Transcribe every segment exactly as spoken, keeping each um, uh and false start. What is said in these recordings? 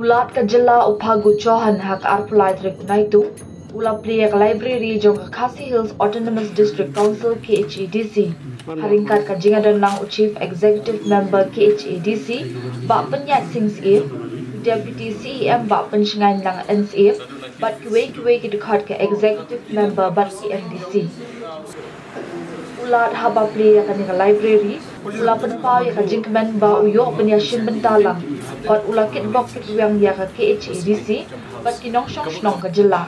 U Lat ka jylla u Phagu Chauhan ha ka arphew lai tarik u Naitung u la plie ïa ka library jong ka Khasi Hills Autonomous District Council, K H A D C, ha ryngkat ka jingïadonlang u Chief Executive Member K H A D C, Bah Pynïaid Sing Syiem, u Deputy C E M Bah Pynshngaiñ Lang N Syiem, bad kiwei kiwei ki dkhot ka Executive Member bad ki M D C. U Lat haba plie ïa kane ka library u la pynpaw ïa ka jingkmen ba u ïoh ban ïashim bynta lang bad u la kitbok kitweng ïa ka K H A D C bad ki nongshong shnong ka jylla.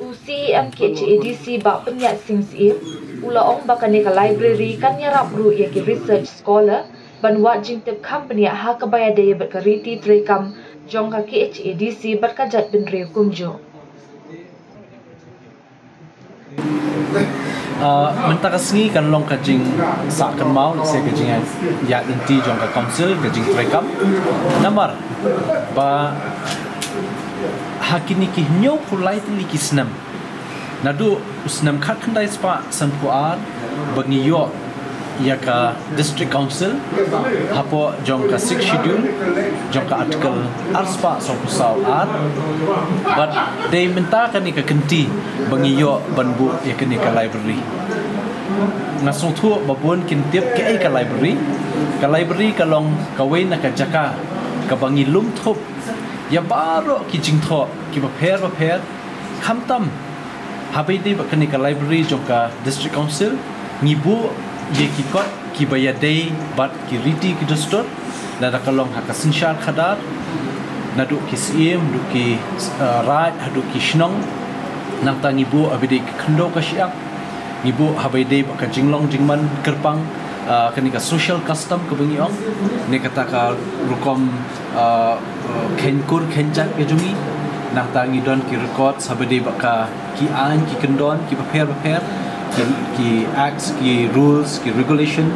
U C E M K H A D C Bah Pynïaid Sing Syiem u la ong ba kane ka library kan ïarap ruh ïa ki research scholar ban wad jingtip kham bniah ha kaba ïadei bad ka riti treikam jong ka K H A D C bad ka jaitbynriew kumjuh. Uh, mynta ka sngi kan long ka jingsah kynmaw lehse ka jingïaid lynti jong ka council, ka jingtreikam. Namar ba ha kine ki hynñiewphew lai tylli ki snem, naduh u snem khatkhyndai spah sanphew ar ba ngi ïoh ïa ka District Council hapoh jong ka Sixth Schedule jong ka Article arspah sawphew saw ar, bad dei mynta kane ka kynti ba ngi ïoh ban buh ïa kane ka library. Nga sngewthuh ba bun kin tip kaei ka library. Ka library ka long kawei na ka jaka kaba ngi lum thup ïa baroh ki jingthoh kiba pher bapher. Khamtam haba ïadei bad kane ka library jong ka District Council, ngi buh ïa ki kot kiba ïadei bad ki riti ki dustur, lada ka long ha ka synshar khadar, naduh ki syiem haduh ki, uh, raid haduh ki shnong. Nangta ngi buh haba ïadei ki khyndew ka shyiap, ngi buh haba ïadei bad ka jinglong jingman kyrpang, uh, kane ka social custom kaba ngi ong, ne kata ka rukom, uh, uh, kheiñ kur kheiñ jait ka jong ngi. Nangta ngi don ki records haba ïadei bad ka ki aiñ ki kyndon kiba pher bapher, ki, ki acts, ki rules, ki regulation.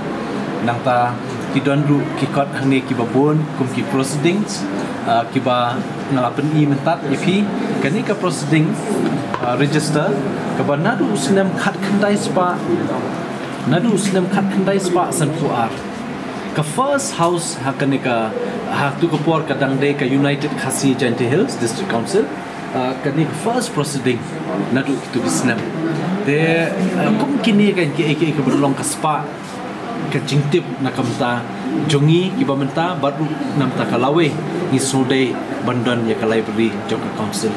Nangta ki don ruh ki kot hangne kiba bun kum ki proceedings, uh, kiba nga la pyni mynta ïa phi. Kane ka proceeding, uh, register kaba naduh u snem khatkhyndai spah, naduh u snem khatkhyndai spah sanphew ar, ka first house ha kane ka, ha tu ka por ka dang dei ka United Khasi Jaintia Hills District Council. Uh, kane ka first proceeding naduh kitu ki snem. Te, uh, kum kine kan kiei kiei kiba long ka spah ka jingtip na ka bynta jong ngi kiba mynta bad ruh na ka bynta ka lawei, ngi sngewdei ban don ïa ka library jong ka council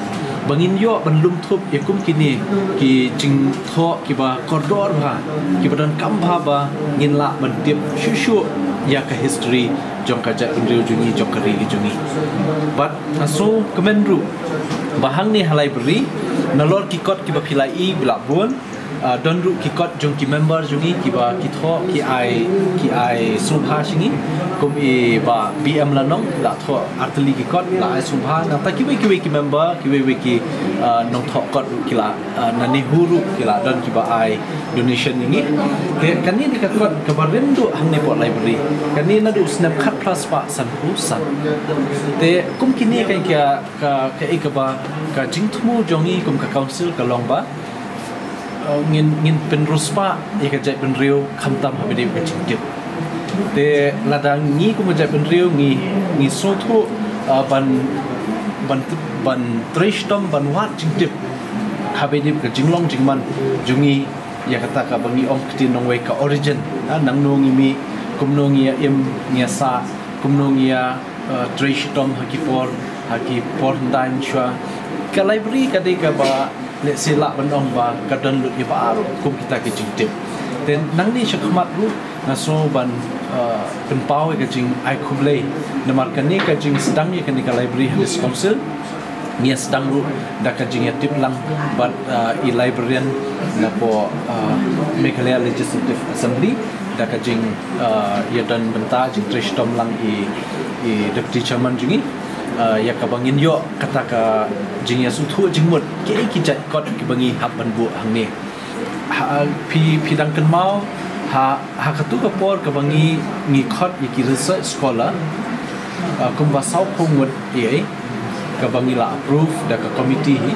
ba ngin ïoh ban lum thup ïa kum kine ki jingthoh kiba kordor bha, kiba donkam bha ba ngin lah ban tip shuh shuh ïa ka history jong ka jaitbynriew jong ngi, jong ka ri ka jong ngi. Bad nga sngewkmen ruh ba hangne ha library, nalor ki kot kiba phi la ïohi ba la bun, uh, don ruh ki kot jong ki member jong ngi kiba ki thoh, ki ai, ki ai sngewbha sha ngi. Kum i Bah B M Lanong, la thoh artylli ki kot, la ai sngewbha. Nangta kiwei kiwei ki member, kiwei wei ki, uh, nongthoh kot ruh ki la, uh, na NEHU ruh ki la don kiba ai donation ïa ngi. Te kane ne ka kot kaba rim duh hangne hapoh library. Kane naduh u snem khatphra spah sanphew san. Te kum kine ka, ka, ka, ka, ka jingthmu jong ngi kum ka council ka long ba, uh, ngin, ngin pynriewspah ïa ka jaitbynriew khamtam haba ïadei bad ka jingtip. Te lada ngi kum ka jaitbynriew ngi, ngi sngewthuh, uh, ban, ban, ban trei shitom ban wad jingtip haba ïadei bad ka jinglong jingman jong ngi ïa kata kaba ngi ong ktien nongwei ka origin. Ha, nangno ngi mih, kumno ngi ïa im, ngi ïa sah, kumno ngi ïa, uh, trei shitom ha ki por, ha ki por hyndai mynshuwa. Ka library ka dei kaba lehse lah ban ong ba ka don lut ïa baroh kum kita ki jingtip. Te nangne shakhmat ruh nga sngew ban, uh, pynpaw ïa ka jingai khublei namar kane ka jingsdang ïa kane ka library ha District Council. Ngi ïa sdang ruh da ka jingïatip lang bad, uh, i librarian napoh, uh, Meghalaya Legislative Assembly, da ka jing, uh, ïadon bynta, jingtrei shitom lang i, i Deputy Chairman jong ngi, uh, ïa kaba ngin ïoh kata ka jingïasngewthuh jingmut kiei ki jait kot kiba ngi hap ban buh hangne. Ha, phi, phi dang kynmaw, ha, ha katu ka por kaba ngi, ngi khot ïa ki research scholar, uh, kumba sawphew ngut ïa, kaba ngi la approve da ka committee hi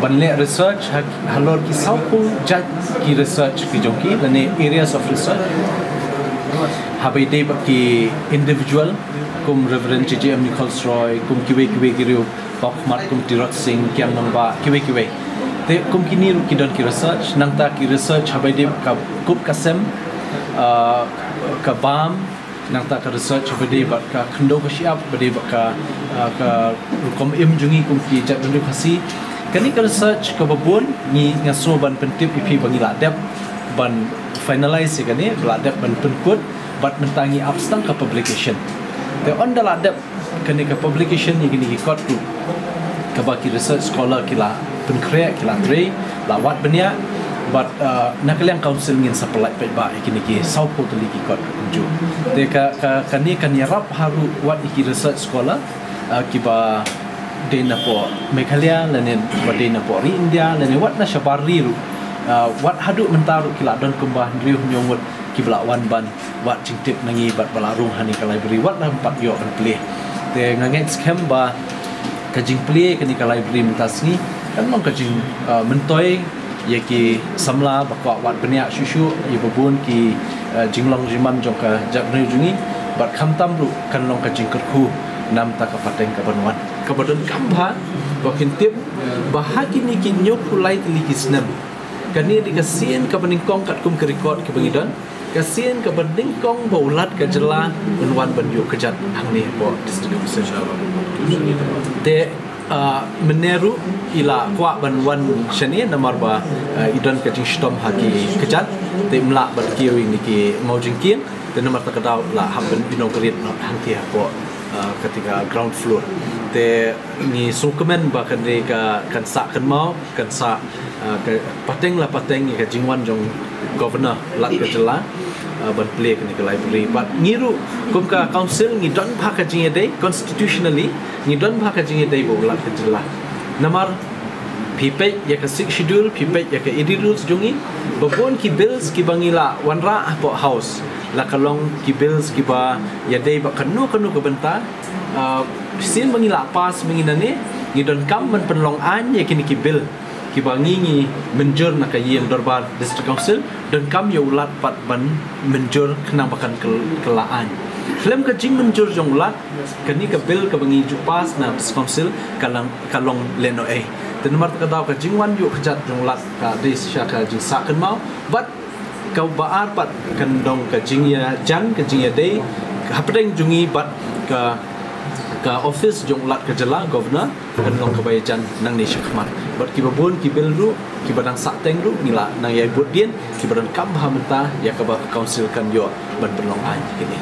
ban leh research ha, halor ki sawphew jait ki research ki jong ki lane areas of research. Haba ïadei bad ki individual kum Reverend J J M Nichols Roy, kum kiwei kiwei ki riew, Paw Khmat kum Tirot Sing, Kiang Nangbah, kiwei kiwei. Te kum kine ruh ki don ki research, nangta ki research haba dei ka kup ka sem, ah, ka bam, nangta ka research haba dei bad ka khyndew ka shyiap, ba dei bad ka, ah, ka rukom im jong ngi kum ki jaitbynriew Khasi. Kane ka research kaba bun ngi nga sngew ban pyntip ïa phi ba ngi la dep ban finalize ïa kane, ba la dep ban pynkut, bad mynta ngi ap tang ka publication. Te ynda la dep kane ka publication ïa kine ki kot ruh, kaba ki research scholar ki la pynkhreh, ki la trei, la wad bniah, bad, uh, na ka liang council ngin sa pynlait paidbah ïa kine ki sawphew tylli ki kot kumjuh. Te ka, ka, kane kan ïarap ha ruh wat ïa ki research scholar, uh, kiba dei na poh Meghalaya lane ba dei na poh ri India lane wat na shabar ri ruh, uh, wat haduh mynta ruh ki la don kumba hynriew hynñiew ngut kiba la wan ban wad jingtip na ngi bad ba la rung ha kane ka library wat lam pat ïoh ban plie. Te nga ngeit skhem ba ka jingplie kane ka library mynta sngi kan long ka jing, uh, myntoi ïa ki samla ba kwah wad bniah shuh shuh ïa ba bun ki, uh, jinglong jingman jong ka jaitbynriew jong ngi, bad khamtam ruh kan long ka jingkyrkhu namar ka pateng kaban wan, kaba donkam bha ba kin tip ba ha kine ki hynñiewphew lai tylli ki snem, kane dei ka sien kaba nyngkong katkum ka record kaba ngi don, ka sien kaba nyngkong ba u Lat ka jylla un wan ban ïuh kjat hangne hapoh District Council. Te, ah, mynne ruh i la kwah ban wan shane namar ba, ah, i don ka jingshitom ha ki kjat, te im lah ban kiew ïa kine ki mawjingkieng, te namar kata ka daw la hap ban inaugurate noh hangtei hapoh, ah, kata ka ground floor. Te ngi sngewkmen ba kane ka kan sah kynmaw, kan sah, ah, ka pateng la pateng ïa ka jingwan jong Governor Lat ka jylla, ah, ban plie kane ka library. Bad ngi ruh kum ka council ngi don bha ka jingïadei constitutionally, ngi don bha ka jingïadei bad u Lat ka jylla. Namar phi peit ïa ka Sixth Schedule, phi peit ïa ka A D rules jong ngi, ba bun ki bills kiba ngi la wanrah hapoh House la ka long ki bills kiba ïadei bad kano kano ka bynta, ah, sien ba ngi la pass ba ngi nangne, ngi donkam ban pynlong aiñ ïa kine ki bill kiba ngi ngi mynjur na ka ïing dorbar District Council, donkam ïa u Lat pat ban mynjur khnang ba kan kyl-, kylla aiñ. Khlem ka jingmynjur jong u Lat, kane ka bill kaba ngi ju pass na District Council ka long, ka long lehnohei. Te namar kata ka daw ka jingwan ïuh kjat jong u Lat ka dei shisha ka jingsah kynmaw, bad kaba ar pat kan long ka jingïajan, ka jingïadei hapdeng jong ngi bad ka, ka office jong u Lat ka jylla, Governor, kan long kaba ïajan nangne shakhmat. Bad kiba bun ki bill ruh kiba dang sahteng ruh ngi la nang ïai bud dien, kiba donkam bha mynta ïa kaba ka council kan ïoh ban pynlong aiñ kine.